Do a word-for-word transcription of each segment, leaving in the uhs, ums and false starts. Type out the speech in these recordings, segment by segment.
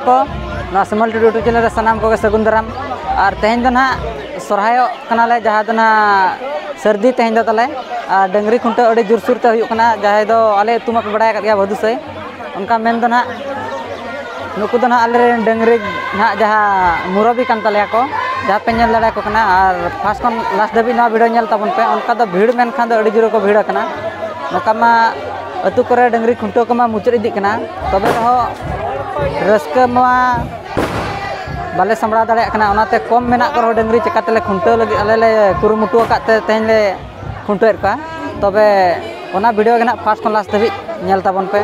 ᱠᱚ, ᱱᱚᱣᱟ ᱥᱤᱢᱚᱞ ᱴᱩᱰᱩ YouTube channel ᱨᱮ ᱥᱟᱱᱟᱢ ᱠᱚᱜᱮ ᱥᱟᱹᱜᱩᱱ ᱫᱟᱨᱟᱢ᱾ ᱟᱨ ᱛᱮᱦᱮᱧ ᱫᱚ ᱱᱟᱦᱟᱜ ᱥᱚᱨᱦᱟᱭᱚᱜ ᱠᱟᱱᱟᱞᱮ, ᱡᱟᱦᱟᱸ ᱫᱚ ᱱᱟᱦᱟᱜ ᱥᱟᱹᱨᱫᱤ ᱛᱮᱦᱮᱧ ᱫᱚ ᱛᱟᱞᱮ᱾ ᱟᱨ ᱰᱟᱹᱝᱨᱤ ᱠᱷᱩᱱᱴᱟᱹᱣ ᱟᱹᱰᱤ ᱡᱳᱨᱥᱳᱨ ᱛᱮ ᱦᱩᱭᱩᱜ ᱠᱟᱱᱟ, ᱡᱟᱦᱟᱸᱭ ᱫᱚ ᱟᱞᱮ ᱟᱹᱛᱩ ᱢᱟᱯᱮ ᱵᱟᱲᱟᱭ ᱟᱠᱟᱫ ᱜᱮᱭᱟ, ᱵᱷᱟᱹᱫᱩᱥᱟᱹᱭ᱾ ᱚᱱᱠᱟ ᱢᱮᱱ ᱫᱚ ᱱᱟᱦᱟᱜ ᱱᱩᱠᱩ ᱫᱚ ᱱᱟᱦᱟᱜ ᱟᱞᱮᱨᱮᱱ ᱰᱟᱹᱝᱨᱤ ᱱᱟᱦᱟᱜ ᱡᱟᱦᱟᱸ ᱢᱩᱨᱚᱵᱤ ᱠᱟᱱ ᱛᱟᱞᱮᱭᱟ ᱠᱚ, ᱡᱟᱦᱟᱸ ᱯᱮ ᱧᱮᱞ ᱫᱟᱲᱮᱭᱟᱠᱚ ᱠᱟᱱᱟ᱾ ᱟᱨ ᱯᱷᱟᱥᱴ ᱠᱷᱚᱱ ᱞᱟᱥᱴ ᱫᱷᱟᱹᱵᱤᱡ ᱱᱚᱣᱟ ᱵᱷᱤᱰᱤᱭᱳ ᱧᱮᱞ ᱛᱟᱵᱚᱱ ᱯᱮ᱾ ᱚᱱᱠᱟ ᱫᱚ ᱵᱷᱤᱲ ᱢᱮᱱᱠᱷᱟᱱ ᱫᱚ ᱟᱹᱰᱤ ᱡᱳᱨ ᱠᱚ ᱵᱷᱤᱲ ᱟᱠᱟᱱᱟ᱾ ᱱᱚᱝᱠᱟ ᱢᱟ ᱟᱹᱛᱩ ᱠᱚᱨᱮ ᱰᱟᱹᱝᱨᱤ ᱠᱷᱩᱱᱴᱟᱹᱣ ᱠᱚᱢᱟ ᱢᱩᱪᱟᱹᱫ ᱤᱫᱤᱜ ᱠᱟᱱᱟ, ᱛᱚᱵᱮ ᱨᱮᱦᱚᱸ ᱨᱟᱹᱥᱠᱟᱹ ᱢᱟ ᱵᱟᱞᱮ ᱥᱟᱢᱵᱲᱟᱣ ᱫᱟᱲᱮᱭᱟᱜ ᱠᱟᱱᱟ᱾ ᱚᱱᱟᱛᱮ ᱠᱚᱢ ᱢᱮᱱᱟᱜ ᱠᱚ ᱨᱮᱦᱚᱸ ᱰᱟᱹᱝᱨᱤ ᱪᱤᱠᱟᱹ ᱛᱮᱞᱮ ᱠᱷᱩᱱᱴᱟᱹᱣ ᱞᱟᱹᱜᱤᱫ ᱟᱞᱮ ᱞᱮ ᱠᱩᱨᱩᱢᱩᱴᱩ ᱟᱠᱟᱫ ᱛᱮ ᱛᱮᱦᱮᱧ ᱞᱮ ᱠᱷᱩᱱᱴᱟᱹᱣᱮᱫ ᱠᱚᱣᱟ᱾ ᱛᱚᱵᱮ ᱚᱱᱟ ᱵᱷᱤᱰᱤᱭᱳ ᱜᱮ ᱱᱟᱦᱟᱜ ᱯᱷᱟᱥᱴ ᱠᱷᱚᱱ ᱞᱟᱥᱴ ᱫᱷᱟᱹᱵᱤᱡ ᱧᱮᱞ ᱛᱟᱵᱚᱱ ᱯᱮ᱾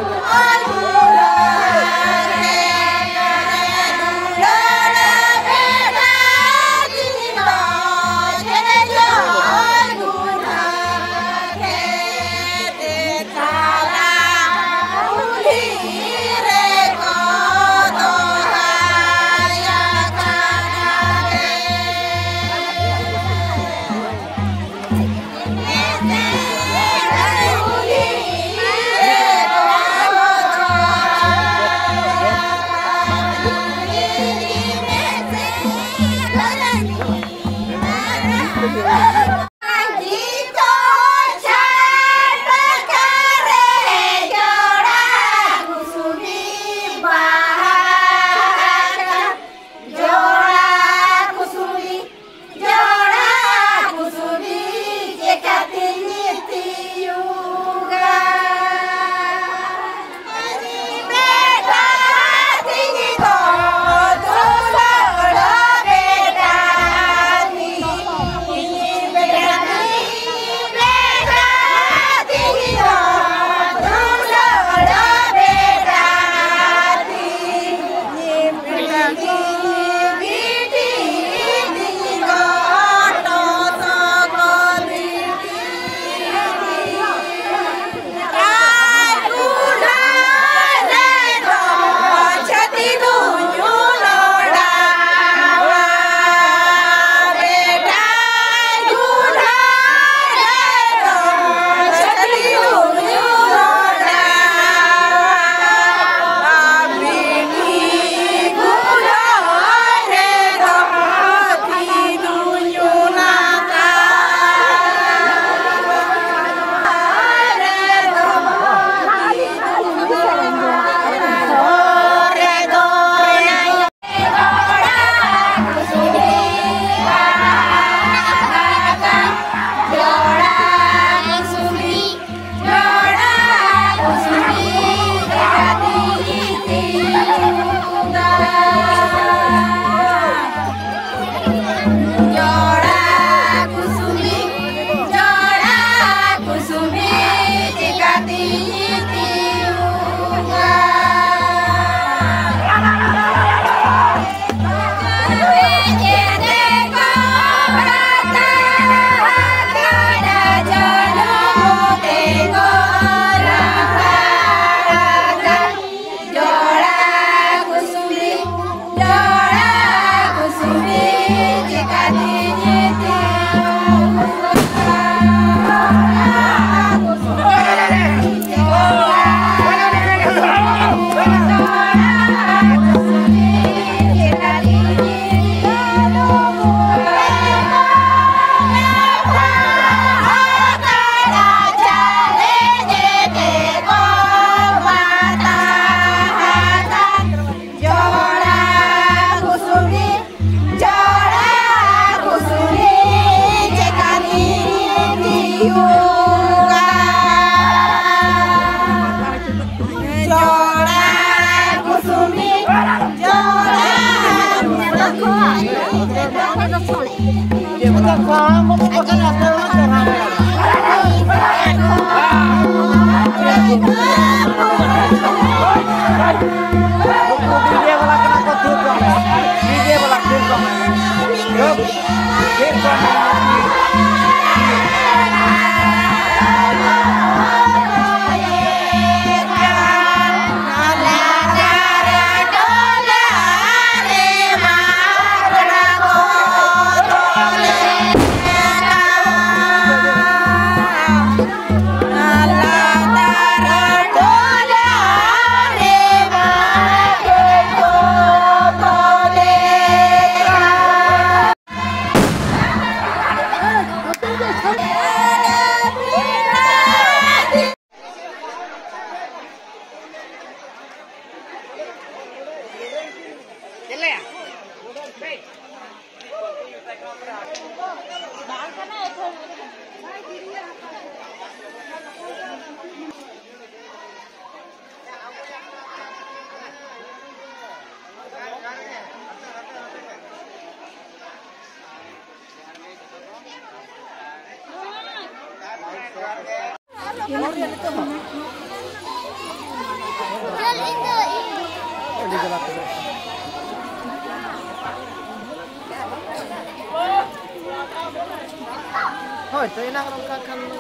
ᱦᱳᱭ ᱛᱚ, ᱮᱱᱟᱝ ᱚᱱᱠᱟ ᱠᱷᱟᱱ ᱫᱚ᱾